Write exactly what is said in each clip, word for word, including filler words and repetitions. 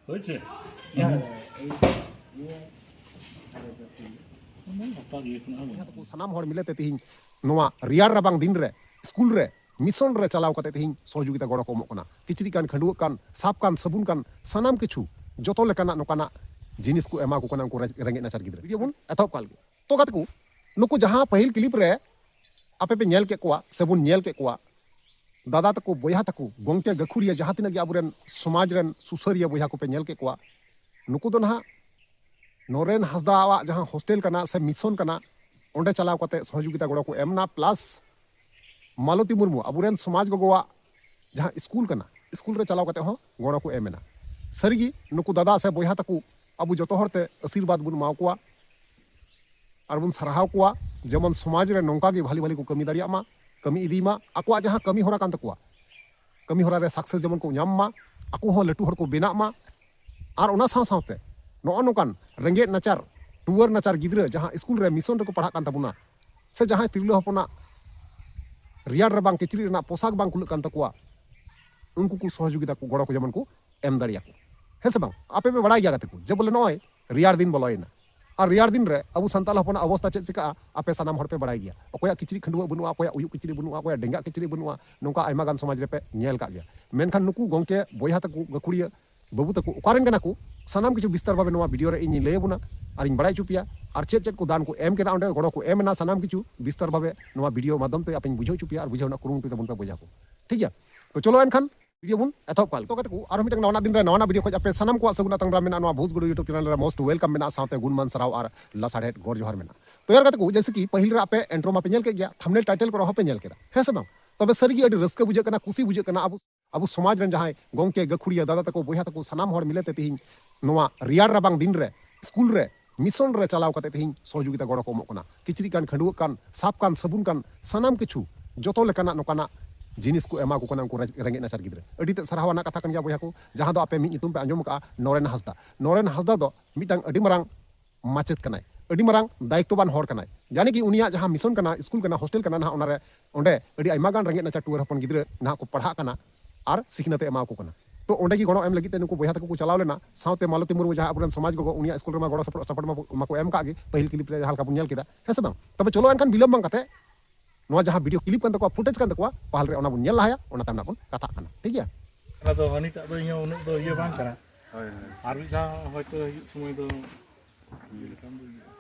ᱦᱳᱭ ᱥᱮ? ᱦᱮᱸ, ᱮᱭ, ᱤᱭᱟᱹ, ᱟᱨ ᱡᱚᱛᱚ ᱜᱮ᱾ ᱵᱟᱯᱞᱟ ᱤᱭᱟᱹ ᱠᱷᱚᱱᱟᱜ ᱦᱚᱸ ᱵᱟᱝ᱾ ᱥᱟᱱᱟᱢ ᱦᱚᱲ ᱢᱤᱞᱮ ᱛᱮ ᱛᱮᱦᱮᱧ ᱱᱚᱣᱟ ᱨᱮᱭᱟᱲ ᱨᱟᱵᱟᱝ ᱫᱤᱱ ᱨᱮ ᱥᱠᱩᱞ ᱨᱮ, ᱢᱤᱥᱚᱱ ᱨᱮ ᱪᱟᱞᱟᱣ ᱠᱟᱛᱮ ᱛᱮᱦᱮᱧ ᱥᱚᱦᱚᱡᱳᱜᱤᱛᱟ ᱜᱚᱲᱚ ᱠᱚ ᱮᱢᱚᱜ ᱠᱟᱱᱟ᱾ ᱠᱤᱪᱨᱤᱡ ᱠᱟᱱ, ᱠᱷᱟᱹᱰᱩᱣᱟᱹᱜ ᱠᱟᱱ, ᱥᱟᱵ ᱠᱟᱱ, ᱥᱟᱵᱩᱱ ᱠᱟᱱ, ᱥᱟᱱᱟᱢ ᱠᱤᱪᱷᱩ ᱡᱚᱛᱚ ᱞᱮᱠᱟᱱᱟᱜ ᱱᱚᱝᱠᱟᱱᱟᱜ ᱡᱤᱱᱤᱥ ᱠᱚ ᱮᱢᱟ ᱠᱚ ᱠᱟᱱᱟ ᱩᱱᱠᱩ ᱨᱮ-, ᱨᱮᱸᱜᱮᱡ ᱱᱟᱪᱟᱨ ᱜᱤᱫᱽᱨᱟᱹ᱾ ᱵᱷᱤᱰᱤᱭᱳ ᱵᱚᱱ ᱮᱛᱚᱦᱚᱵ ᱠᱟᱜ ᱞᱮᱜᱮ᱾ ᱛᱚ ᱜᱟᱛᱮ ᱠᱚ, ᱱᱩᱠᱩ ᱡᱟᱦᱟᱸ ᱯᱟᱹᱦᱤᱞ ᱠᱞᱤᱯ ᱨᱮ ᱟᱯᱮ ᱯᱮ ᱧᱮᱞ ᱠᱮᱫ ᱠᱚᱣᱟ ᱥᱮ ᱵᱚᱱ ᱧᱮᱞ ᱠᱮᱫ ᱠᱚᱣᱟ, ᱫᱟᱫᱟ ᱛᱟᱠᱚ, ᱵᱚᱭᱦᱟ ᱛᱟᱠᱚ, ᱜᱚᱝᱠᱮ, ᱜᱟᱹᱠᱷᱩᱲᱤᱭᱟᱹ, ᱡᱟᱦᱟᱸ ᱛᱤᱱᱟᱹᱜ ᱜᱮ ᱟᱵᱚᱨᱮᱱ ᱥᱚᱢᱟᱡᱽ ᱨᱮᱱ ᱥᱩᱥᱟᱹᱨᱤᱭᱟᱹ ᱵᱚᱭᱦᱟ ᱠᱚᱯᱮ ᱧᱮᱞ ᱠᱮᱫ ᱠᱚᱣᱟ, ᱱᱩᱠᱩ ᱫᱚ ᱱᱟᱦᱟᱜ ᱱᱚᱨᱮᱱ ᱦᱟᱸᱥᱫᱟᱣᱟᱜ ᱡᱟᱦᱟᱸ ᱦᱳᱥᱴᱮᱞ ᱠᱟᱱᱟ ᱥᱮ ᱢᱤᱥᱚᱱ ᱠᱟᱱᱟ, ᱚᱸᱰᱮ ᱪᱟᱞᱟᱣ ᱠᱟᱛᱮ ᱥᱚᱦᱚᱡᱳᱜᱤᱛᱟ ᱜᱚᱲᱚ ᱠᱚ ᱮᱢ ᱮᱱᱟ, ᱯᱞᱟᱥ ᱢᱟᱞᱚᱛᱤ ᱢᱩᱨᱢᱩ, ᱟᱵᱚᱨᱮᱱ ᱥᱚᱢᱟᱡᱽ ᱜᱚᱜᱚᱣᱟᱜ ᱡᱟᱦᱟᱸ ᱥᱠᱩᱞ ᱠᱟᱱᱟ, ᱥᱠᱩᱞ ᱨᱮ ᱪᱟᱞᱟᱣ ᱠᱟᱛᱮ ᱦᱚᱸ ᱜᱚᱲᱚ ᱠᱚ ᱮᱢ ᱮᱱᱟ᱾ ᱥᱟᱹᱨᱤᱜᱮ ᱱᱩᱠᱩ ᱫᱟᱫᱟ ᱥᱮ ᱵᱚᱭᱦᱟ ᱛᱟᱠᱚ ᱟᱵᱚ ᱡᱚᱛᱚ ᱦᱚᱲ ᱛᱮ ᱟᱥᱤᱨᱵᱟᱫᱽ ᱵᱚᱱ ᱮᱢᱟ ᱠᱚᱣᱟ ᱟᱨ ᱵᱚᱱ ᱥᱟᱨᱦᱟᱣ ᱠᱚᱣᱟ, ᱡᱮᱢᱚᱱ ᱥᱚᱢᱟᱡᱽ ᱨᱮ ᱱᱚᱝᱠᱟ ᱜᱮ ᱵᱷᱟᱞᱤ ᱵᱷᱟᱞᱤ ᱠᱚ ᱠᱟᱹᱢᱤ ᱫᱟᱲᱮᱭᱟᱜ ᱢᱟ, ᱠᱟᱹᱢᱤ ᱤᱫᱤ ᱢᱟ, ᱟᱠᱚᱣᱟᱜ ᱡᱟᱦᱟᱸ ᱠᱟᱹᱢᱤ ᱦᱚᱨᱟ ᱠᱟᱱ ᱛᱟᱠᱚᱣᱟ, ᱠᱟᱹᱢᱤ ᱦᱚᱨᱟ ᱨᱮ ᱥᱟᱠᱥᱮᱥ ᱡᱮᱢᱚᱱ ᱠᱚ ᱧᱟᱢ ᱢᱟ, ᱟᱠᱚ ᱦᱚᱸ ᱞᱟᱹᱴᱩ ᱦᱚᱲ ᱠᱚ ᱵᱮᱱᱟᱜ ᱢᱟ᱾ ᱟᱨ ᱚᱱᱟ ᱥᱟᱶ ᱥᱟᱶᱛᱮ ᱱᱚᱜᱼᱚ ᱱᱚᱝᱠᱟᱱ ᱨᱮᱸᱜᱮᱡ ᱱᱟᱪᱟᱨ, ᱴᱩᱣᱟᱹᱨ ᱱᱟᱪᱟᱨ ᱜᱤᱫᱽᱨᱟᱹ ᱡᱟᱦᱟᱸ ᱥᱠᱩᱞ ᱨᱮ ᱢᱤᱥᱚᱱ ᱨᱮᱠᱚ ᱯᱟᱲᱦᱟᱜ ᱠᱟᱱ ᱛᱟᱵᱚᱱᱟ, ᱥᱮ ᱡᱟᱦᱟᱸᱭ ᱛᱤᱨᱞᱟᱹ ᱦᱚᱯᱚᱱᱟᱜ ᱨᱮᱭᱟᱲ ᱨᱟᱵᱟᱝ ᱠᱤᱪᱨᱤᱡ ᱨᱮᱱᱟᱜ ᱯᱳᱥᱟᱠ ᱵᱟᱝ ᱠᱩᱞᱟᱹᱜ ᱠᱟᱱ ᱛᱟᱠᱚᱣᱟ, ᱩᱱᱠᱩ ᱠᱚ ᱥᱚᱦᱚᱡᱳᱜᱤᱛᱟ ᱠᱚ, ᱜᱚᱲᱚ ᱠᱚ ᱡᱮᱢᱚᱱ ᱠᱚ ᱮᱢ ᱫᱟᱲᱮᱭᱟᱠᱚ᱾ ᱦᱮᱸ ᱥᱮ ᱵᱟᱝ? ᱟᱯᱮ ᱯᱮ ᱵᱟᱲᱟᱭ ᱜᱮᱭᱟ ᱜᱟᱛᱮ ᱠᱚ, ᱡᱮ ᱵᱚᱞᱮ ᱱᱚᱜᱼᱚᱭ ᱨᱮᱭᱟᱲ ᱫᱤᱱ ᱵᱚᱞᱚᱭᱮᱱᱟ, ᱟᱨ ᱨᱮᱭᱟᱲ ᱫᱤᱱ ᱨᱮ ᱟᱵᱚ ᱥᱟᱱᱛᱟᱲ ᱦᱚᱯᱚᱱᱟᱜ ᱚᱵᱚᱥᱛᱟ ᱪᱮᱫ ᱪᱤᱠᱟᱹᱜᱼᱟ, ᱟᱯᱮ ᱥᱟᱱᱟᱢ ᱦᱚᱲ ᱯᱮ ᱵᱟᱲᱟᱭ ᱜᱮᱭᱟ᱾ ᱚᱠᱚᱭᱟᱜ ᱠᱤᱪᱨᱤᱡ ᱠᱷᱟᱹᱰᱩᱣᱟᱹᱜ ᱵᱟᱹᱱᱩᱜᱼᱟ, ᱚᱠᱚᱭᱟᱜ ᱩᱭᱩᱜ ᱠᱤᱪᱨᱤᱡ ᱵᱟᱹᱱᱩᱜᱼᱟ, ᱚᱠᱚᱭᱟᱜ ᱰᱮᱸᱜᱟᱜ ᱠᱤᱪᱨᱤᱡ ᱵᱟᱹᱱᱩᱜᱼᱟ, ᱱᱚᱝᱠᱟ ᱟᱭᱢᱟ ᱜᱟᱱ ᱥᱚᱢᱟᱡᱽ ᱨᱮᱯᱮ ᱧᱮᱞ ᱠᱟᱜ ᱜᱮᱭᱟ᱾ ᱢᱮᱱᱠᱷᱟᱱ ᱱᱩᱠᱩ ᱜᱚᱝᱠᱮ, ᱵᱚᱭᱦᱟ ᱛᱟᱠᱚ, ᱜᱟᱹᱠᱷᱩᱲᱤᱭᱟᱹ ᱵᱟᱹᱵᱩ ᱛᱟᱠᱚ ᱚᱠᱟᱨᱮᱱ ᱠᱟᱱᱟ ᱠᱚ, ᱥᱟᱱᱟᱢ ᱠᱤᱪᱷᱩ ᱵᱤᱥᱛᱟᱨ ᱵᱷᱟᱵᱮ ᱱᱚᱣᱟ ᱵᱷᱤᱰᱤᱭᱳ ᱨᱮ ᱤᱧᱤᱧ ᱞᱟᱹᱭ ᱟᱵᱚᱱᱟ ᱟᱨᱤᱧ ᱵᱟᱲᱟᱭ ᱦᱚᱪᱚ ᱯᱮᱭᱟ᱾ ᱟᱨ ᱪᱮᱫ ᱪᱮᱫ ᱠᱚ ᱫᱟᱱ ᱠᱚ ᱮᱢ ᱠᱮᱫᱟ, ᱚᱸᱰᱮ ᱜᱚᱲᱚ ᱠᱚ ᱮᱢ ᱮᱱᱟ, ᱥᱟᱱᱟᱢ ᱠᱤᱪᱷᱩ ᱵᱤᱥᱛᱟᱨ ᱵᱷᱟᱵᱮ ᱱᱚᱣᱟ ᱵᱷᱤᱰᱤᱭᱳ ᱢᱟᱫᱽᱫᱷᱚᱢ ᱛᱮ ᱟᱯᱮᱧ ᱵᱩᱡᱷᱟᱹᱣ ᱦᱚᱪᱚ ᱯᱮᱭᱟ ᱟᱨ ᱵᱩᱡᱷᱟᱹᱣ ᱨᱮᱱᱟᱜ ᱠᱩᱨᱩᱢᱩᱴᱩᱭ ᱛᱟᱵᱚᱱ ᱯᱮ ᱵᱚᱭᱦᱟ ᱠᱚ᱾ ᱴᱷᱤᱠ ᱜᱮᱭᱟ? ᱛᱚ ᱪᱚᱞᱚ ᱮᱱᱠᱷᱟᱱ ᱵᱷᱤᱰᱤᱭᱳ ᱵᱚᱱ ᱮᱛᱚᱦᱚᱵ ᱠᱟᱜ ᱞᱮᱜᱮ᱾ ᱛᱚ ᱜᱟᱛᱮ ᱠᱚ, ᱟᱨᱦᱚᱸ ᱢᱤᱫᱴᱟᱝ ᱱᱟᱣᱟᱱᱟᱜ ᱫᱤᱱ ᱨᱮ ᱱᱟᱣᱟᱱᱟᱜ ᱵᱷᱤᱰᱤᱭᱳ ᱠᱷᱚᱡ ᱟᱯᱮ ᱥᱟᱱᱟᱢ ᱠᱚᱣᱟᱜ ᱥᱟᱹᱜᱩᱱ ᱟᱛᱟᱝ ᱫᱟᱨᱟᱢ ᱢᱮᱱᱟᱜᱼᱟ, ᱱᱚᱣᱟ ᱵᱷᱩᱡᱽ ᱜᱩᱰᱩ YouTube ᱪᱮᱱᱮᱞ ᱨᱮ most welcome ᱢᱮᱱᱟᱜᱼᱟ, ᱥᱟᱶᱛᱮ ᱜᱩᱱᱢᱟᱱ ᱥᱟᱨᱦᱟᱣ ᱟᱨ ᱞᱟᱥᱟᱲᱦᱮᱫ ᱜᱚᱨ ᱡᱚᱦᱟᱨ ᱢᱮᱱᱟᱜᱼᱟ᱾ ᱛᱚ ᱭᱟᱨ ᱜᱟᱛᱮ ᱠᱚ, ᱡᱮᱭᱥᱮ ᱠᱤ ᱯᱟᱹᱦᱤᱞ ᱨᱮ ᱟᱯᱮ ᱤᱱᱴᱨᱳ ᱢᱟᱯᱮ ᱧᱮᱞ ᱠᱮᱫ ᱜᱮᱭᱟ, ᱛᱷᱟᱢᱵᱱᱮᱞ ᱴᱟᱭᱴᱮᱞ ᱠᱚᱨᱮ ᱦᱚᱸᱯᱮ ᱧᱮᱞ ᱠᱮᱫᱟ, ᱦᱮᱸ ᱥᱮ ᱵᱟᱝ? ᱛᱚᱵᱮ ᱥᱟᱹᱨᱤᱜᱮ ᱟᱹᱰᱤ ᱨᱟᱹᱥᱠᱟᱹ ᱵᱩᱡᱷᱟᱹᱜ ᱠᱟᱱᱟ, ᱠᱩᱥᱤ ᱵᱩᱡᱷᱟᱹᱜ ᱠᱟᱱᱟ, ᱟᱵᱚ ᱟᱵᱚ ᱥᱚᱢᱟᱡᱽ ᱨᱮᱱ ᱡᱟᱦᱟᱸᱭ ᱜᱚᱝᱠᱮ, ᱜᱟᱹᱠᱷᱩᱲᱤᱭᱟᱹ, ᱫᱟᱫᱟ ᱛᱟᱠᱚ, ᱵᱚᱭᱦᱟ ᱛᱟᱠᱚ, ᱥᱟᱱᱟᱢ ᱦᱚᱲ ᱢᱤᱞᱮ ᱛᱮ ᱛᱮᱦᱮᱧ ᱱᱚᱣᱟ ᱨᱮᱭᱟᱲ ᱨᱟᱵᱟᱝ ᱫᱤᱱ ᱨᱮ ᱥᱠᱩᱞ ᱨᱮ ᱢᱤᱥᱚᱱ ᱨᱮ ᱪᱟᱞᱟᱣ ᱠᱟᱛᱮ ᱛᱮᱦᱮᱧ ᱥᱚᱦᱚᱡᱳᱜᱤᱛᱟ ᱜᱚᱲᱚ ᱠᱚ ᱮᱢᱚᱜ ᱠᱟᱱᱟ᱾ ᱠᱤᱪᱨᱤᱡ ᱠᱟᱱ, ᱠᱷᱟᱹᱰᱩᱣᱟᱹᱜ ᱠᱟᱱ, ᱥᱟᱵ ᱠᱟᱱ, ᱥᱟᱵᱩᱱ ᱠᱟᱱ, ᱥᱟᱱᱟᱢ ᱠᱤᱪᱷᱩ ᱡᱚᱛᱚ ᱞᱮᱠᱟᱱᱟᱜ ᱱᱚᱝᱠᱟᱱᱟᱜ ᱡᱤᱱᱤᱥ ᱠᱚ ᱮᱢᱟ ᱠᱚ ᱠᱟᱱᱟ ᱩᱱᱠᱩ ᱨᱮ-, ᱨᱮᱸᱜᱮᱡ ᱱᱟᱪᱟᱨ ᱜᱤᱫᱽᱨᱟᱹ᱾ ᱟᱹᱰᱤ ᱛᱮᱫ ᱥᱟᱨᱦᱟᱣ ᱟᱱᱟᱜ ᱠᱟᱛᱷᱟ ᱠᱟᱱ ᱜᱮᱭᱟ ᱵᱚᱭᱦᱟ ᱠᱚ, ᱡᱟᱦᱟᱸ ᱫᱚ ᱟᱯᱮ ᱢᱤᱫ ᱧᱩᱛᱩᱢ ᱯᱮ ᱟᱸᱡᱚᱢ ᱟᱠᱟᱫᱼᱟ, ᱱᱚᱨᱮᱱ ᱦᱟᱸᱥᱫᱟ᱾ ᱱᱚᱨᱮᱱ ᱦᱟᱸᱥᱫᱟ ᱫᱚ ᱢᱤᱫᱴᱟᱝ ᱟᱹᱰᱤ ᱢᱟᱨᱟᱝ ᱢᱟᱪᱮᱫ ᱠᱟᱱᱟᱭ, ᱟᱹᱰᱤ ᱢᱟᱨᱟᱝ ᱫᱟᱭᱤᱛᱛᱚᱵᱟᱱ ᱦᱚᱲ ᱠᱟᱱᱟᱭ᱾ ᱡᱟᱱᱮ ᱠᱤ ᱩᱱᱤᱭᱟᱜ ᱡᱟᱦᱟᱸ ᱢᱤᱥᱚᱱ ᱠᱟᱱᱟ, ᱥᱠᱩᱞ ᱠᱟᱱᱟ, ᱦᱳᱥᱴᱮᱞ ᱠᱟᱱᱟ ᱱᱟᱦᱟᱜ, ᱚᱱᱟᱨᱮ, ᱚᱸᱰᱮ ᱟᱹᱰᱤ ᱟᱭᱢᱟ ᱜᱟᱱ ᱨᱮᱸᱜᱮᱡ ᱱᱟᱪᱟᱨ ᱴᱩᱣᱟᱹᱨ ᱦᱚᱯᱚᱱ ᱜᱤᱫᱽᱨᱟᱹ ᱱᱟᱦᱟᱜ ᱠᱚ ᱯᱟᱲᱦᱟᱜ ᱠᱟᱱᱟ ᱟᱨ ᱥᱤᱠᱷᱱᱟᱹᱛ ᱮ ᱮᱢᱟ ᱠᱚ ᱠᱟᱱᱟ᱾ ᱛᱚ ᱚᱸᱰᱮ ᱜᱮ ᱜᱚᱲᱚ ᱮᱢ ᱞᱟᱹᱜᱤᱫ ᱛᱮ ᱱᱩᱠᱩ ᱵᱚᱭᱦᱟ ᱛᱟᱠᱚ ᱠᱚ ᱪᱟᱞᱟᱣ ᱞᱮᱱᱟ, ᱥᱟᱶᱛᱮ ᱢᱟᱞᱚᱛᱤ ᱢᱩᱨᱢᱩ ᱡᱟᱦᱟᱸ ᱟᱵᱚᱨᱮᱱ ᱥᱚᱢᱟᱡᱽ ᱜᱚᱜᱚ, ᱩᱱᱤᱭᱟᱜ ᱥᱠᱩᱞ ᱨᱮᱢᱟ ᱜᱚᱲᱚ ᱥᱚᱯᱚᱦᱚᱫ ᱥᱟᱯᱚᱦᱚᱫ ᱢᱟ, ᱢᱟᱠᱚ ᱮᱢ ᱠᱟᱜ ᱜᱮ, ᱯᱟᱹᱦᱤᱞ ᱠᱞᱤᱯ ᱨᱮ ᱡᱟᱦᱟᱸ ᱞᱮᱠᱟ ᱵᱚᱱ ᱧᱮᱞ ᱠᱮᱫᱟ, ᱦᱮᱸ ᱥᱮ ᱵᱟᱝ? ᱛᱚᱵᱮ ᱪᱚᱞᱚ ᱮᱱᱠᱷᱟᱱ ᱵᱤᱞᱚᱢ ᱵᱟᱝ ᱠᱟᱛᱮ ᱱᱚᱣᱟ ᱡᱟᱦᱟᱸ ᱵᱷᱤᱰᱤᱭᱳ ᱠᱞᱤᱯ ᱠᱟᱱ ᱛᱟᱠᱚᱣᱟ, ᱯᱷᱩᱴᱮᱡᱽ ᱠᱟᱱ ᱛᱟᱠᱚᱣᱟ, ᱯᱟᱦᱟᱞ ᱨᱮ ᱚᱱᱟ ᱵᱚᱱ ᱧᱮᱞ ᱞᱟᱦᱟᱭᱟ, ᱚᱱᱟ ᱛᱟᱭᱚᱢ ᱱᱟᱜ ᱵᱚᱱ ᱠᱟᱛᱷᱟᱜ ᱠᱟᱱᱟ, ᱴᱷᱤᱠ ᱜᱮᱭᱟ? ᱚᱱᱟ ᱫᱚ ᱦᱟᱹᱱᱤᱴᱟᱜ ᱫᱚ ᱤᱧ ᱦᱚᱸ ᱩᱱᱟᱹᱜ ᱫᱚ ᱤᱭᱟᱹ ᱵᱟᱝ ᱠᱟᱱᱟ᱾ ᱦᱳᱭ, ᱦᱳᱭ᱾ ᱟᱨ ᱢᱤᱫ ᱫᱷᱟᱣ ᱦᱚᱭᱛᱳ ᱦᱤᱡᱩᱜ ᱥᱚᱢᱚᱭ ᱫᱚ ᱤᱭᱟᱹ ᱞᱮᱠᱷᱟᱱ ᱫᱚ ᱤᱭᱟᱹᱜᱼᱟ᱾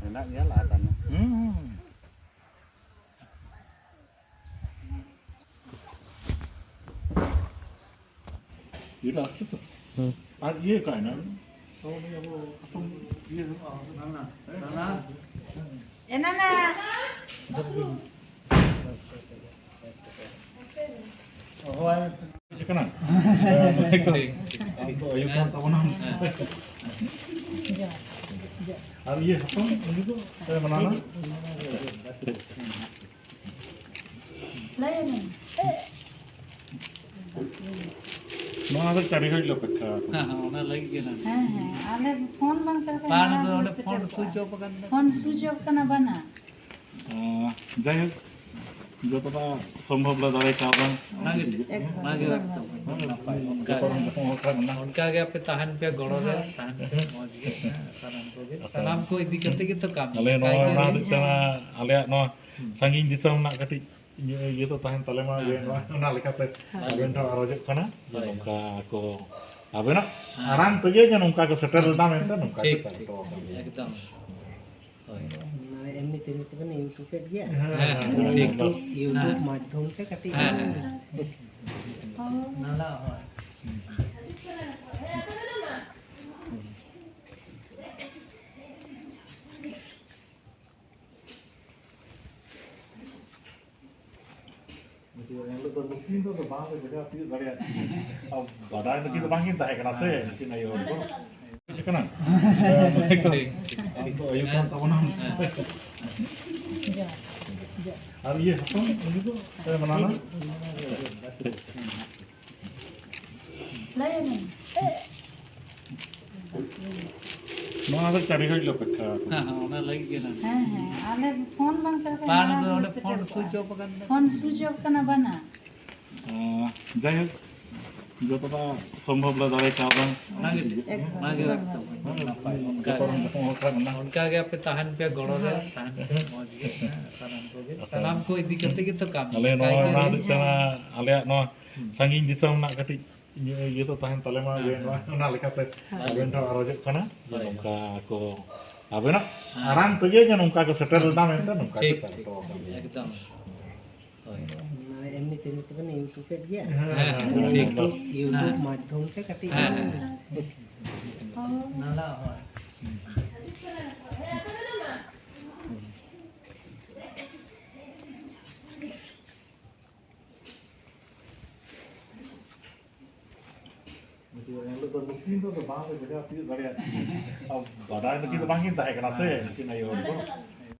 ᱦᱮᱱᱟᱜ ᱜᱮᱭᱟ ᱞᱟᱦᱟ ᱛᱟᱭᱱᱚᱢ᱾ ᱦᱩᱸ, ᱦᱩᱸ᱾ ᱤᱭᱟᱹᱴᱟ ᱟᱥᱛᱮ ᱛᱚ? ᱦᱩᱸ᱾ ᱟᱨ ᱤᱭᱟᱹ ᱚᱠᱟᱭᱮᱱᱟ? ᱛᱚ ᱩᱱᱤ ᱟᱵᱚ ᱦᱟᱛᱚᱢ ᱤᱭᱟᱹ ᱦᱩᱭᱩᱜᱼᱟ, ᱦᱟᱱᱟ᱾ ᱮᱱᱟᱱᱟ᱾ ᱦᱚᱦᱚᱣᱟᱭ ᱢᱮ᱾ ᱴᱷᱤᱠ, ᱴᱷᱤᱠ, ᱴᱷᱤᱠ᱾ ᱟᱢ ᱫᱚ ᱟᱹᱭᱩᱵ ᱠᱟᱱ ᱛᱟᱵᱚᱱᱟᱢ᱾ ᱦᱮᱸ᱾ ᱟᱨ ᱤᱭᱟᱹ ᱦᱟᱛᱚᱢ, ᱩᱱᱤ ᱫᱚ ᱢᱮᱱᱟᱢᱟ? ᱞᱟᱹᱭ ᱢᱮ᱾ ᱱᱚᱣᱟ ᱫᱚ ᱪᱟᱹᱨᱤ ᱜᱷᱟᱹᱲᱤᱡ ᱞᱮ ᱚᱯᱮᱠᱷᱟ ᱟᱠᱟᱫᱟ᱾ ᱦᱮᱸ, ᱦᱮᱸ, ᱚᱱᱟ ᱞᱟᱹᱜᱤᱫ ᱜᱮ ᱱᱟᱜ᱾ ᱦᱮᱸ, ᱦᱮᱸ, ᱟᱞᱮ ᱯᱷᱳᱱ ᱵᱟᱝ ᱛᱟᱦᱮᱸ ᱠᱟᱱᱟ, ᱵᱟᱝ, ᱵᱟᱝ ᱚᱸᱰᱮ ᱥᱮᱴᱮᱨ ᱯᱷᱳᱱ ᱠᱚᱜᱼᱟ᱾ ᱥᱩᱭᱤᱪ ᱚᱯ ᱟᱠᱟᱱ ᱫᱚ᱾ ᱯᱷᱳᱱ ᱥᱩᱭᱤᱪ ᱚᱯ ᱠᱟᱱᱟ, ᱵᱟᱱᱟ᱾ ᱟᱸ, ᱡᱟᱭᱦᱳᱠ, ᱡᱚᱛᱚᱴᱟ ᱥᱚᱢᱵᱷᱚᱵ ᱞᱮ ᱫᱟᱲᱮ ᱠᱟᱣᱫᱟ᱾ ᱚᱱᱟᱜᱮ ᱴᱷᱤᱠ, ᱮᱠᱫᱚᱢ, ᱚᱱᱟᱜᱮ ᱮᱠᱫᱚᱢ᱾ ᱮᱠᱫᱚᱢ᱾ ᱱᱟᱯᱟᱭ᱾ ᱚᱱᱠᱟ ᱡᱚᱛᱚ ᱜᱮ, ᱦᱚᱲ ᱡᱚᱛᱚ ᱦᱚᱲ ᱠᱚ ᱢᱮᱱᱟ᱾ ᱚᱱᱠᱟ ᱜᱮ ᱟᱯᱮ ᱛᱟᱦᱮᱱ ᱯᱮ, ᱜᱚᱲᱚ ᱨᱮ ᱦᱳᱭ᱾ ᱛᱟᱦᱮᱱ ᱯᱮ, ᱢᱚᱡᱽ ᱜᱮ᱾ ᱦᱮᱸ, ᱥᱟᱱᱟᱢ ᱠᱚᱜᱮ, ᱟᱪᱪᱷᱟ᱾ ᱥᱟᱱᱟᱢ ᱠᱚ ᱤᱫᱤ ᱠᱟᱛᱮ ᱜᱮ ᱛᱚ ᱠᱟᱹᱢᱤ᱾ ᱟᱞᱮ ᱱᱚᱣᱟ ᱮᱠᱟᱭ ᱜᱮ ᱚᱱᱟ ᱦᱩᱭᱩᱜ ᱠᱟᱱᱟ, ᱟᱞᱮᱭᱟᱜ ᱱᱚᱣᱟ ᱦᱩᱸ᱾ ᱥᱟᱺᱜᱤᱧ ᱫᱤᱥᱚᱢ ᱨᱮᱱᱟᱜ ᱠᱟᱹᱴᱤᱡ ᱤᱭᱟᱹ, ᱤᱭᱟᱹ ᱫᱚ ᱛᱟᱦᱮᱱ ᱛᱟᱞᱮ ᱢᱟ, ᱦᱮᱸ, ᱡᱮ ᱦᱮᱸ᱾ ᱱᱚᱣᱟ, ᱚᱱᱟ ᱞᱮᱠᱟᱛᱮ ᱦᱮᱸ᱾ ᱟᱵᱮᱱ ᱴᱷᱮᱱ ᱟᱨᱚᱡᱚᱜ ᱠᱟᱱᱟ, ᱡᱮ ᱦᱳᱭ, ᱱᱚᱝᱠᱟ ᱦᱳᱭ᱾ ᱠᱚ ᱟᱵᱮᱱᱟᱜ ᱦᱮᱸ᱾ ᱟᱲᱟᱝ ᱛᱮᱜᱮ ᱡᱮ ᱱᱚᱝᱠᱟ ᱠᱚ ᱥᱮᱴᱮᱨ ᱞᱮᱱᱟ ᱢᱮᱱᱛᱮ ᱱᱚᱝᱠᱟ ᱴᱷᱤᱠ, ᱜᱮ ᱴᱷᱤᱠ, ᱥᱮᱴᱮᱨ ᱴᱷᱤᱠ᱾ ᱟᱠᱟᱱᱟ᱾ ᱮᱠᱫᱚᱢ᱾ ᱦᱳᱭ᱾ ᱢᱟᱱᱮ ᱮᱢᱱᱤ ᱛᱮᱢᱱᱤ ᱛᱮᱵᱮᱱ ᱤᱭᱩᱴᱩᱵᱮᱫ ᱜᱮᱭᱟ? ᱦᱮᱸ, ᱦᱮᱸ, ᱦᱮᱸ, ᱴᱷᱤᱠ᱾ ᱤᱭᱩᱴᱩᱵᱽ, ᱤᱭᱩᱴᱩᱵᱽ ᱦᱮᱸ᱾ ᱢᱟᱫᱽᱫᱷᱚᱢ ᱛᱮ ᱠᱟᱹᱴᱤᱡ ᱦᱮᱸ, ᱵᱚᱱ ᱦᱮᱸ᱾ ᱱᱟᱞᱟ, ᱦᱳᱭ᱾ ᱮᱱᱦᱤᱞᱳᱜ ᱫᱚ ᱱᱩᱠᱤᱱ ᱫᱚ ᱵᱟᱝ ᱞᱮ ᱡᱟᱭᱜᱟ ᱛᱤᱭᱳᱜ ᱫᱟᱲᱮᱭᱟᱜ ᱠᱤᱱᱟ᱾ ᱟᱨ ᱵᱟᱰᱟᱭ ᱱᱩᱠᱤᱱ ᱫᱚ ᱵᱟᱝ ᱠᱤᱱ ᱛᱟᱦᱮᱸ ᱠᱟᱱᱟ ᱥᱮ, ᱱᱩᱠᱤᱱ ᱟᱭᱳ ᱦᱚᱲ ᱫᱚ᱾ ᱪᱮᱫ ᱠᱟᱱᱟ? ᱴᱷᱤᱠ, ᱴᱷᱤᱠ, ᱟᱢ ᱴᱷᱤᱠ᱾ ᱫᱚ ᱟᱭᱳ ᱠᱟᱱ ᱛᱟᱵᱚᱱᱟᱢ᱾ ᱦᱮᱸ᱾ ᱟᱨ ᱤᱭᱟᱹ ᱦᱚᱯᱚᱱ, ᱩᱱᱤ ᱫᱚ ᱢᱮᱱᱟᱢᱟ? ᱞᱟᱹᱭ ᱢᱮ᱾ ᱱᱚᱣᱟ ᱫᱚ ᱪᱟᱹᱨᱤ ᱜᱷᱟᱹᱲᱤᱡ ᱞᱮ ᱚᱯᱮᱠᱠᱷᱟ ᱟᱠᱟᱫᱟ᱾ ᱦᱮᱸ, ᱦᱮᱸ, ᱚᱱᱟ ᱞᱟᱹᱜᱤᱫ ᱜᱮ ᱱᱟᱜ᱾ ᱦᱮᱸ, ᱦᱮᱸ, ᱟᱞᱮ ᱯᱷᱳᱱ ᱵᱟᱝ ᱛᱟᱦᱮᱸ ᱠᱟᱱᱟ, ᱵᱟᱝ, ᱢᱟᱲᱟᱝ ᱚᱸᱰᱮ ᱨᱮ ᱯᱷᱳᱱ ᱥᱮᱴᱮᱨ ᱥᱩᱭᱤᱪ ᱠᱚᱜᱼᱟ᱾ ᱚᱯ ᱟᱠᱟᱱ ᱫᱚ᱾ ᱯᱷᱳᱱ ᱥᱩᱭᱤᱪ ᱚᱯ ᱠᱟᱱᱟ, ᱵᱟᱱᱟ᱾ ᱟᱸ, ᱡᱟᱭᱦᱳᱠ, ᱡᱚᱛᱚᱴᱟ ᱥᱚᱢᱵᱷᱚᱵ ᱞᱮ ᱫᱟᱲᱮ ᱠᱟᱣᱫᱟ᱾ ᱚᱱᱟᱜᱮ ᱴᱷᱤᱠ, ᱚᱱᱟᱜᱮ ᱨᱟᱠᱷ ᱛᱟᱵᱚᱱ᱾ ᱱᱟᱯᱟᱭ, ᱚᱱᱠᱟ ᱡᱚᱛᱚ ᱦᱚᱲ ᱡᱚᱛᱚ ᱦᱚᱲ ᱴᱷᱮᱱ ᱢᱮᱱᱟᱜᱼᱟ᱾ ᱚᱱᱠᱟᱜᱮ ᱟᱯᱮ ᱛᱟᱦᱮᱱ ᱯᱮ, ᱜᱚᱲᱚ ᱨᱮ ᱛᱟᱦᱮᱱ ᱯᱮ, ᱢᱚᱡᱽ ᱜᱮ᱾ ᱦᱮᱸ, ᱥᱟᱱᱟᱢ ᱠᱚᱜᱮ, ᱟᱥᱟ ᱥᱟᱱᱟᱢ ᱠᱚ ᱤᱫᱤ ᱠᱟᱛᱮ ᱜᱮᱛᱚ ᱠᱟᱹᱢᱤ᱾ ᱟᱞᱮ ᱱᱚᱣᱟ ᱱᱟᱯᱟᱭ ᱜᱮ᱾ ᱨᱮᱱᱟᱜ ᱦᱩᱭᱩᱜ ᱠᱟᱱᱟ, ᱟᱞᱮᱭᱟᱜ ᱱᱚᱣᱟ ᱦᱩᱸ᱾ ᱥᱟᱺᱜᱤᱧ ᱫᱤᱥᱚᱢ ᱨᱮᱱᱟᱜ ᱠᱟᱹᱴᱤᱡ ᱤᱭᱟᱹ, ᱤᱭᱟᱹ ᱫᱚ ᱛᱟᱦᱮᱱ ᱛᱟᱞᱮ ᱢᱟ, ᱦᱮᱸ, ᱡᱮ ᱦᱮᱸ᱾ ᱱᱚᱣᱟ, ᱚᱱᱟ ᱞᱮᱠᱟᱛᱮ ᱦᱳᱭ᱾ ᱟᱵᱮᱱ ᱴᱷᱮᱱ ᱟᱨᱚᱡᱚᱜ ᱠᱟᱱᱟ, ᱡᱮ ᱦᱳᱭ, ᱱᱚᱝᱠᱟ ᱦᱳᱭ᱾ ᱠᱚ ᱟᱵᱮᱱᱟᱜ ᱦᱮᱸ᱾ ᱟᱲᱟᱝ ᱛᱮᱜᱮ ᱡᱮ ᱱᱚᱝᱠᱟ ᱠᱚ ᱥᱮᱴᱮᱨ ᱞᱮᱱᱟ ᱢᱮᱱᱛᱮ ᱱᱚᱝᱠᱟ ᱴᱷᱤᱠ, ᱠᱚ ᱴᱷᱤᱠ, ᱥᱮᱴᱮᱨ ᱟᱠᱟᱱ ᱜᱮᱭᱟ᱾ ᱮᱠᱫᱚᱢ᱾ ᱦᱳᱭ᱾ ᱢᱟᱱᱮ ᱮᱢᱱᱤ ᱛᱮᱢᱱᱤ ᱛᱮᱵᱮᱱ YouTube ᱮᱫ ᱜᱮᱭᱟ? ᱦᱮᱸ, ᱦᱮᱸ, ᱦᱮᱸ, ᱴᱷᱤᱠ᱾ YouTube, YouTube ᱦᱮᱸ᱾ ᱢᱟᱫᱽᱫᱷᱚᱢ ᱛᱮ ᱠᱟᱹᱴᱤᱡ ᱦᱮᱸ, ᱦᱮᱸ᱾ ᱱᱟᱞᱟ ᱦᱚᱲ᱾ ᱮᱱᱦᱤᱞᱳᱜ ᱫᱚ ᱱᱩᱠᱤᱱ ᱫᱚ ᱵᱟᱝᱞᱮ ᱵᱷᱮᱡᱟ ᱛᱤᱭᱳᱜ ᱫᱟᱲᱮᱭᱟᱜ ᱠᱤᱱᱟ᱾ ᱟᱨ ᱵᱟᱰᱟᱭ ᱱᱩᱠᱤᱱ ᱫᱚ ᱵᱟᱝᱠᱤᱱ ᱛᱟᱦᱮᱸ ᱠᱟᱱᱟ ᱥᱮ, ᱱᱩᱠᱤᱱ ᱟᱭᱳ ᱦᱚᱲ ᱫᱚ᱾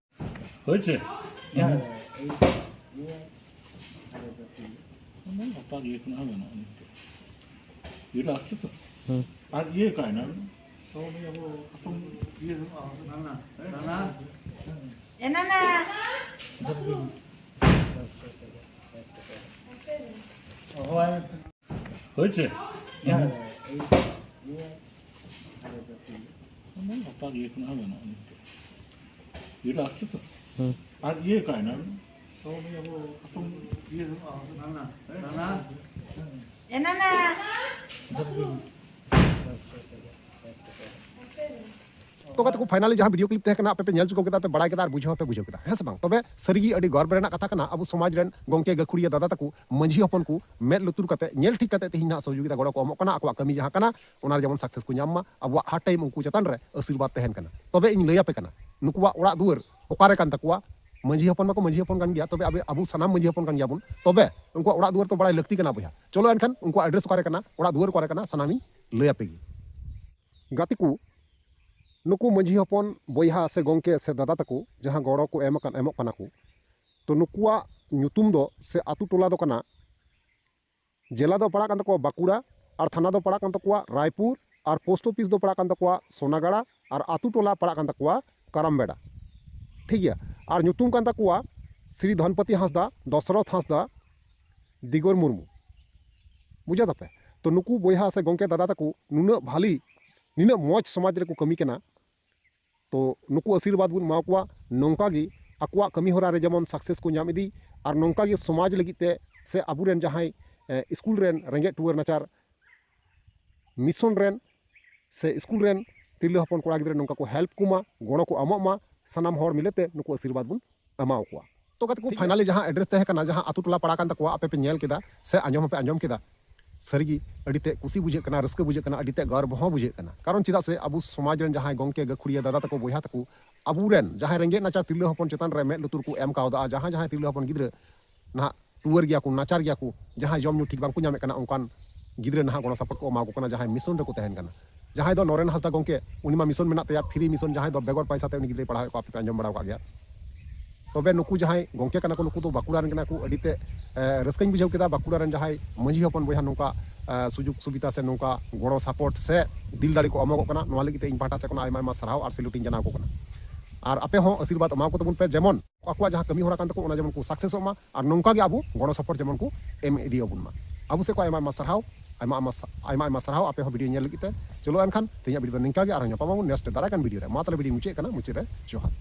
ᱦᱳᱭ ᱪᱮ? ᱦᱮᱸ᱾ ᱚᱱᱟ ᱞᱟᱛᱟᱨ ᱤᱭᱟᱹ ᱠᱷᱚᱱᱟᱜ ᱦᱚᱸ ᱜᱟᱱᱚᱜᱼᱟ ᱱᱤᱛᱚᱜ᱾ ᱤᱭᱟᱹᱴᱟ ᱟᱥᱛᱮ ᱛᱚ? ᱦᱩᱸ᱾ ᱟᱨ ᱤᱭᱟᱹ ᱠᱟᱭ ᱱᱟ? ᱛᱚ ᱩᱱᱤ ᱟᱵᱚ ᱦᱟᱛᱚᱢ ᱤᱭᱟᱹ ᱦᱩᱭᱩᱜᱼᱟ, ᱦᱟᱱᱟ, ᱦᱟᱱᱟ᱾ ᱮᱱᱟᱱᱟ᱾ ᱦᱳᱭ ᱪᱮ? ᱦᱮᱸ᱾ ᱚᱱᱟ ᱞᱟᱛᱟᱨ ᱤᱭᱟᱹ ᱠᱷᱚᱱᱟᱜ ᱦᱚᱸ ᱜᱟᱱᱚᱜᱼᱟ ᱱᱤᱛᱚᱜ᱾ ᱤᱭᱟᱹᱴᱟ ᱟᱥᱛᱮ ᱛᱚ? ᱦᱩᱸ᱾ ᱟᱨ ᱤᱭᱟᱹ ᱠᱟᱭ ᱱᱟ? ᱛᱚ ᱩᱱᱤ ᱟᱵᱚ ᱦᱟᱛᱚᱢ ᱤᱭᱟᱹ ᱦᱩᱭᱩᱜᱼᱟ, ᱦᱟᱱᱟ, ᱦᱟᱱᱟ᱾ ᱮᱱᱟᱱᱟ᱾ ᱛᱚ ᱜᱟᱛᱮ ᱠᱚ, finally ᱡᱟᱦᱟᱸ video clip ᱛᱟᱦᱮᱸ ᱠᱟᱱᱟ, ᱟᱯᱮ ᱯᱮ ᱧᱮᱞ ᱪᱩᱠᱟᱹᱣ ᱠᱮᱫᱟ, ᱯᱮ ᱵᱟᱲᱟᱭ ᱠᱮᱫᱟ ᱟᱨ ᱵᱩᱡᱷᱟᱹᱣ ᱦᱚᱸᱯᱮ ᱵᱩᱡᱷᱟᱹᱣ ᱠᱮᱫᱟ, ᱦᱮᱸ ᱥᱮ ᱵᱟᱝ? ᱛᱚᱵᱮ ᱥᱟᱹᱨᱤᱜᱮ ᱟᱹᱰᱤ ᱜᱚᱨᱵ ᱨᱮᱱᱟᱜ ᱠᱟᱛᱷᱟ ᱠᱟᱱᱟ, ᱟᱵᱚ ᱥᱚᱢᱟᱡᱽ ᱨᱮᱱ ᱜᱚᱢᱠᱮ ᱜᱟᱹᱠᱷᱩᱲᱤᱭᱟᱹ ᱫᱟᱫᱟ ᱛᱟᱠᱚ ᱢᱟᱹᱡᱷᱤ ᱦᱚᱯᱚᱱ ᱠᱚ ᱢᱮᱫ ᱞᱩᱛᱩᱨ ᱠᱟᱛᱮ ᱧᱮᱞ ᱴᱷᱤᱠ ᱠᱟᱛᱮ ᱛᱮᱦᱮᱧ ᱱᱟᱦᱟᱜ ᱥᱚᱦᱚᱡᱳᱜᱤᱛᱟ ᱜᱚᱲᱚ ᱠᱚ ᱮᱢᱚᱜ ᱠᱟᱱᱟ, ᱟᱠᱚᱣᱟᱜ ᱠᱟᱹᱢᱤ ᱡᱟᱦᱟᱸ ᱠᱟᱱᱟ ᱚᱱᱟ ᱨᱮ ᱡᱮᱢᱚᱱ success ᱠᱚ ᱧᱟᱢ ᱢᱟ, ᱟᱵᱚᱣᱟᱜ ᱦᱟᱨ time ᱩᱱᱠᱩ ᱪᱮᱛᱟᱱ ᱨᱮ ᱟᱥᱤᱨᱵᱟᱫᱽ ᱛᱟᱦᱮᱱ ᱠᱟᱱᱟ᱾ ᱛᱚᱵᱮ ᱤᱧ ᱞᱟᱹᱭ ᱟᱯᱮ ᱠᱟᱱᱟ, ᱱᱩᱠᱩᱣᱟᱜ ᱚᱲᱟᱜ ᱫᱩᱣᱟᱹᱨ ᱚᱠᱟᱨᱮ ᱠᱟᱱ ᱛᱟᱠᱚᱣᱟ? ᱢᱟᱹᱡᱷᱤ ᱦᱚᱯᱚᱱ ᱢᱟᱠᱚ ᱢᱟᱹᱡᱷᱤ ᱦᱚᱯᱚᱱ ᱠᱟᱱ ᱜᱮᱭᱟ, ᱛᱚᱵᱮ ᱟᱵᱚ, ᱟᱵᱚ ᱥᱟᱱᱟᱢ ᱢᱟᱹᱡᱷᱤ ᱦᱚᱯᱚᱱ ᱠᱟᱱ ᱜᱮᱭᱟᱵᱚᱱ, ᱛᱚᱵᱮ ᱩᱱᱠᱩᱣᱟᱜ ᱚᱲᱟᱜ ᱫᱩᱣᱟᱹᱨ ᱛᱚ ᱵᱟᱲᱟᱭ ᱞᱟᱹᱠᱛᱤ ᱠᱟᱱᱟ ᱵᱚᱭᱦᱟ᱾ ᱪᱚᱞᱚ ᱮᱱᱠᱷᱟᱱ ᱩᱱᱠᱩᱣᱟᱜ address ᱚᱠᱟᱨᱮ ᱠᱟᱱᱟ, ᱚᱲᱟᱜ ᱫᱩᱣᱟᱹᱨ ᱚᱠᱟᱨᱮ ᱠᱟᱱᱟ, ᱥᱟᱱᱟᱢᱤᱧ ᱞᱟᱹᱭ ᱟᱯᱮ ᱜᱮ᱾ ᱜᱟᱛᱮ ᱠᱚ, ᱱᱩᱠᱩ ᱢᱟᱹᱡᱷᱤ ᱦᱚᱯᱚᱱ ᱵᱚᱭᱦᱟ ᱥᱮ ᱜᱚᱢᱠᱮ ᱥᱮ ᱫᱟᱫᱟ ᱛᱟᱠᱚ ᱡᱟᱦᱟᱸ ᱜᱚᱲᱚ ᱠᱚ ᱮᱢ ᱟᱠᱟᱱ, ᱮᱢᱚᱜ ᱠᱟᱱᱟ ᱠᱚ, ᱛᱚ ᱱᱩᱠᱩᱣᱟᱜ ᱧᱩᱛᱩᱢ ᱫᱚ ᱥᱮ ᱟᱛᱳ ᱴᱚᱞᱟ ᱫᱚ ᱠᱟᱱᱟ, ᱡᱮᱞᱟ ᱫᱚ ᱯᱟᱲᱟᱜ ᱠᱟᱱ ᱛᱟᱠᱚᱣᱟ ᱵᱟᱸᱠᱩᱲᱟ, ᱟᱨ ᱛᱷᱟᱱᱟ ᱫᱚ ᱯᱟᱲᱟᱜ ᱠᱟᱱ ᱛᱟᱠᱚᱣᱟ ᱨᱟᱭᱯᱩᱨ, ᱟᱨ post office ᱫᱚ ᱯᱟᱲᱟᱜ ᱠᱟᱱ ᱛᱟᱠᱚᱣᱟ ᱥᱳᱱᱟᱜᱟᱲᱟ, ᱟᱨ ᱟᱛᱳ ᱴᱚᱞᱟ ᱯᱟᱲᱟᱜ ᱠᱟᱱ ᱛᱟᱠᱚᱣᱟ ᱠᱟᱨᱟᱢᱵᱮᱲᱟ᱾ ᱴᱷᱤᱠ ᱜᱮᱭᱟ, ᱟᱨ ᱧᱩᱛᱩᱢ ᱠᱟᱱ ᱛᱟᱠᱚᱣᱟ ᱥᱨᱤ ᱫᱷᱚᱱᱯᱚᱛᱤ ᱦᱟᱸᱥᱫᱟ, ᱫᱚᱥᱨᱚᱛᱷ ᱦᱟᱸᱥᱫᱟ, ᱫᱤᱜᱚᱨ ᱢᱩᱨᱢᱩ᱾ ᱵᱩᱡᱷᱟᱹᱣ ᱫᱟᱯᱮ? ᱛᱚ ᱱᱩᱠᱩ ᱵᱚᱭᱦᱟ ᱥᱮ ᱜᱚᱢᱠᱮ ᱫᱟᱫᱟ ᱛᱟᱠᱚ ᱱᱩᱱᱟᱹᱜ ᱵᱷᱟᱞᱤ, ᱱᱤᱱᱟᱹᱜ ᱢᱚᱡᱽ ᱥᱚᱢᱟᱡᱽ ᱨᱮᱠᱚ ᱠᱟᱹᱢᱤ ᱠᱟᱱᱟ᱾ ᱛᱚ ᱱᱩᱠᱩ ᱟᱥᱤᱨᱵᱟᱫᱽ ᱵᱚᱱ ᱮᱢᱟ ᱠᱚᱣᱟ, ᱱᱚᱝᱠᱟ ᱜᱮ ᱟᱠᱚᱣᱟᱜ ᱠᱟᱹᱢᱤ ᱦᱚᱨᱟ ᱨᱮ ᱡᱮᱢᱚᱱ ᱥᱟᱠᱥᱮᱥ ᱠᱚ ᱧᱟᱢ ᱤᱫᱤ, ᱟᱨ ᱱᱚᱝᱠᱟ ᱜᱮ ᱥᱚᱢᱟᱡᱽ ᱞᱟᱹᱜᱤᱫ ᱛᱮ ᱥᱮ ᱟᱵᱚᱨᱮᱱ ᱡᱟᱦᱟᱸᱭ ᱮ, ᱥᱠᱩᱞ ᱨᱮᱱ ᱨᱮᱸᱜᱮᱡ ᱴᱩᱣᱟᱹᱨ ᱱᱟᱪᱟᱨ ᱢᱤᱥᱚᱱ ᱨᱮᱱ ᱥᱮ ᱥᱠᱩᱞ ᱨᱮᱱ ᱛᱤᱨᱞᱟᱹ ᱦᱚᱯᱚᱱ ᱠᱚᱲᱟ ᱜᱤᱫᱽᱨᱟᱹ ᱱᱚᱝᱠᱟ ᱠᱚ ᱦᱮᱞᱯ ᱠᱚᱢᱟ, ᱜᱚᱲᱚ ᱠᱚ ᱮᱢᱚᱜ ᱢᱟ, ᱥᱟᱱᱟᱢ ᱦᱚᱲ ᱢᱤᱞᱮᱛᱮ ᱱᱩᱠᱩ ᱟᱥᱤᱨᱵᱟᱫᱽ ᱵᱚᱱ ᱮᱢᱟᱣ ᱠᱚᱣᱟ᱾ ᱛᱚ ᱜᱟᱛᱮ ᱠᱚ, ᱴᱷᱤᱠ ᱜᱮᱭᱟ᱾ ᱯᱷᱟᱭᱱᱟᱞᱤ ᱡᱟᱦᱟᱸ ᱮᱰᱨᱮᱥ ᱛᱟᱦᱮᱸ ᱠᱟᱱᱟ, ᱡᱟᱦᱟᱸ ᱟᱛᱳ ᱴᱚᱞᱟ ᱯᱟᱲᱟ ᱠᱟᱱ ᱛᱟᱠᱚᱣᱟ, ᱟᱯᱮ ᱯᱮ ᱧᱮᱞ ᱠᱮᱫᱟ ᱥᱮ ᱟᱸᱡᱚᱢ ᱦᱚᱸᱯᱮ ᱟᱸᱡᱚᱢ ᱠᱮᱫᱟ᱾ ᱥᱟᱹᱨᱤᱜᱮ ᱟᱹᱰᱤ ᱛᱮᱫ ᱠᱩᱥᱤ ᱵᱩᱡᱷᱟᱹᱜ ᱠᱟᱱᱟ, ᱨᱟᱹᱥᱠᱟᱹ ᱵᱩᱡᱷᱟᱹᱜ ᱠᱟᱱᱟ, ᱟᱹᱰᱤ ᱛᱮᱫ ᱜᱚᱨᱵᱚ ᱦᱚᱸ ᱵᱩᱡᱷᱟᱹᱜ ᱠᱟᱱᱟ᱾ ᱠᱟᱨᱚᱱ ᱪᱮᱫᱟᱜ ᱥᱮ ᱟᱵᱚ ᱥᱚᱢᱟᱡᱽ ᱨᱮᱱ ᱡᱟᱦᱟᱸᱭ ᱜᱚᱢᱠᱮ, ᱜᱟᱹᱠᱷᱩᱲᱤᱭᱟᱹ, ᱫᱟᱫᱟ ᱛᱟᱠᱚ, ᱵᱚᱭᱦᱟ ᱛᱟᱠᱚ ᱟᱵᱚᱨᱮᱱ ᱡᱟᱦᱟᱸᱭ ᱨᱮᱸᱜᱮᱡ ᱱᱟᱪᱟᱨ ᱛᱤᱨᱞᱟᱹ ᱦᱚᱯᱚᱱ ᱪᱮᱛᱟᱱ ᱨᱮ ᱢᱮᱫ ᱞᱩᱛᱩᱨ ᱠᱚ ᱮᱢ ᱠᱟᱣᱫᱟ, ᱡᱟᱦᱟᱸ ᱡᱟᱦᱟᱸᱭ ᱛᱤᱨᱞᱟᱹ ᱦᱚᱯᱚᱱ ᱜᱤᱫᱽᱨᱟᱹ ᱱᱟᱦᱟᱜ ᱴᱩᱣᱟᱹᱨ ᱜᱮᱭᱟ ᱠᱚ, ᱱᱟᱪᱟᱨ ᱜᱮᱭᱟ ᱠᱚ, ᱡᱟᱦᱟᱸᱭ ᱡᱚᱢ ᱧᱩ ᱴᱷᱤᱠ ᱵᱟᱝᱠᱚ ᱧᱟᱢᱮᱫ ᱠᱟᱱᱟ, ᱚᱱᱠᱟᱱ ᱜᱤᱫᱽᱨᱟᱹ ᱱᱟᱦᱟᱜ ᱜᱚᱲᱚ ᱥᱟᱯᱚᱨᱴ ᱠᱚ ᱮᱢᱟ ᱠᱚ ᱠᱟᱱᱟ, ᱡᱟᱦᱟᱸᱭ ᱢᱤᱥᱚᱱ ᱨᱮᱠᱚ ᱛᱟᱦᱮᱱ ᱠᱟᱱᱟ᱾ ᱡᱟᱦᱟᱸᱭ ᱫᱚ ᱱᱚᱨᱮᱱ ᱦᱟᱸᱥᱫᱟ ᱜᱚᱢᱠᱮ, ᱩᱱᱤ ᱢᱟ ᱢᱤᱥᱚᱱ ᱢᱮᱱᱟᱜ ᱛᱟᱭᱟ, ᱯᱷᱨᱤ ᱢᱤᱥᱚᱱ, ᱡᱟᱦᱟᱸᱭ ᱫᱚ ᱵᱮᱜᱚᱨ ᱯᱚᱭᱥᱟ ᱛᱮ ᱩᱱᱤ ᱜᱤᱫᱽᱨᱟᱹᱭ ᱯᱟᱲᱦᱟᱣᱮᱫ ᱠᱚᱣᱟ, ᱟᱯᱮ ᱯᱮ ᱟᱸᱡᱚᱢ ᱵᱟᱲᱟ ᱟᱠᱟᱫ ᱜᱮᱭᱟ᱾ ᱛᱚᱵᱮ ᱱᱩᱠᱩ ᱡᱟᱦᱟᱸᱭ ᱜᱚᱢᱠᱮ ᱠᱟᱱᱟ ᱠᱚ, ᱱᱩᱠᱩ ᱫᱚ ᱵᱟᱸᱠᱩᱲᱟ ᱨᱮᱱ ᱠᱟᱱᱟ ᱠᱚ, ᱟᱹᱰᱤ ᱛᱮ, ᱮ, ᱨᱟᱹᱥᱠᱟᱹᱧ ᱵᱩᱡᱷᱟᱹᱣ ᱠᱮᱫᱟ᱾ ᱵᱟᱸᱠᱩᱲᱟ ᱨᱮᱱ ᱡᱟᱦᱟᱸᱭ ᱢᱟᱹᱡᱷᱤ ᱦᱚᱯᱚᱱ ᱵᱚᱭᱦᱟ ᱱᱚᱝᱠᱟ, ᱮ, ᱥᱩᱡᱳᱜᱽ ᱥᱩᱵᱤᱫᱷᱟ ᱥᱮ ᱱᱚᱝᱠᱟ ᱜᱚᱲᱚ ᱥᱟᱯᱚᱨᱴ ᱥᱮ ᱫᱤᱞ ᱫᱟᱲᱮ ᱠᱚ ᱮᱢᱚᱜᱚᱜ ᱠᱟᱱᱟ, ᱱᱚᱣᱟ ᱞᱟᱹᱜᱤᱫ ᱛᱮ ᱤᱧ ᱯᱟᱦᱴᱟ ᱥᱮᱫ ᱠᱷᱚᱱᱟᱜ ᱟᱭᱢᱟ ᱟᱭᱢᱟ ᱥᱟᱨᱦᱟᱣ ᱟᱨ ᱥᱮᱞᱩᱴ ᱤᱧ ᱡᱟᱱᱟᱣ ᱟᱠᱚ ᱠᱟᱱᱟ᱾ ᱟᱨ ᱟᱯᱮ ᱦᱚᱸ ᱟᱥᱤᱨᱵᱟᱫᱽ ᱮᱢᱟ ᱠᱚ ᱛᱟᱵᱚᱱ ᱯᱮ, ᱡᱮᱢᱚᱱ ᱟᱠᱚᱣᱟᱜ ᱡᱟᱦᱟᱸ ᱠᱟᱹᱢᱤ ᱦᱚᱨᱟ ᱠᱟᱱ ᱛᱟᱠᱚ, ᱚᱱᱟ ᱡᱮᱢᱚᱱ ᱠᱚ ᱥᱟᱠᱥᱮᱥᱚᱜ ᱢᱟ, ᱟᱨ ᱱᱚᱝᱠᱟ ᱜᱮ ᱟᱵᱚ ᱜᱚᱲᱚ ᱥᱟᱯᱚᱨᱴ ᱡᱮᱢᱚᱱ ᱠᱚ ᱮᱢ ᱤᱫᱤ ᱟᱵᱚᱱ ᱢᱟ᱾ ᱟᱵᱚ ᱥᱮᱫ ᱠᱷᱚᱱ ᱟᱭᱢᱟ ᱟᱭᱢᱟ ᱥᱟᱨᱦᱟᱣ, ᱟᱭᱢᱟ ᱟᱭᱢᱟ ᱥᱟ-, ᱟᱭᱢᱟ ᱟᱭᱢᱟ ᱥᱟᱨᱦᱟᱣ ᱟᱯᱮ ᱦᱚᱸ ᱵᱷᱤᱰᱤᱭᱳ ᱧᱮᱞ ᱞᱟᱹᱜᱤᱫ ᱛᱮ᱾ ᱪᱚᱞᱚ ᱮᱱᱠᱷᱟᱱ ᱛᱮᱦᱮᱧᱟᱜ ᱵᱷᱤᱰᱤᱭᱳ ᱫᱚ ᱱᱤᱝᱠᱟ ᱜᱮ, ᱟᱨᱦᱚᱸ ᱧᱟᱯᱟᱢ ᱟᱵᱚᱱ ᱱᱮᱠᱥᱴ ᱫᱟᱨᱟᱭ ᱠᱟᱱ ᱵᱷᱤᱰᱤᱭᱳ ᱨᱮ᱾ ᱢᱟ ᱛᱟᱦᱚᱞᱮ ᱵᱷᱤᱰᱤᱭᱳ ᱢᱩᱪᱟᱹᱫ ᱠᱟᱱᱟ, ᱢᱩᱪᱟᱹᱫ ᱨᱮ ᱡᱚᱦᱟᱨ᱾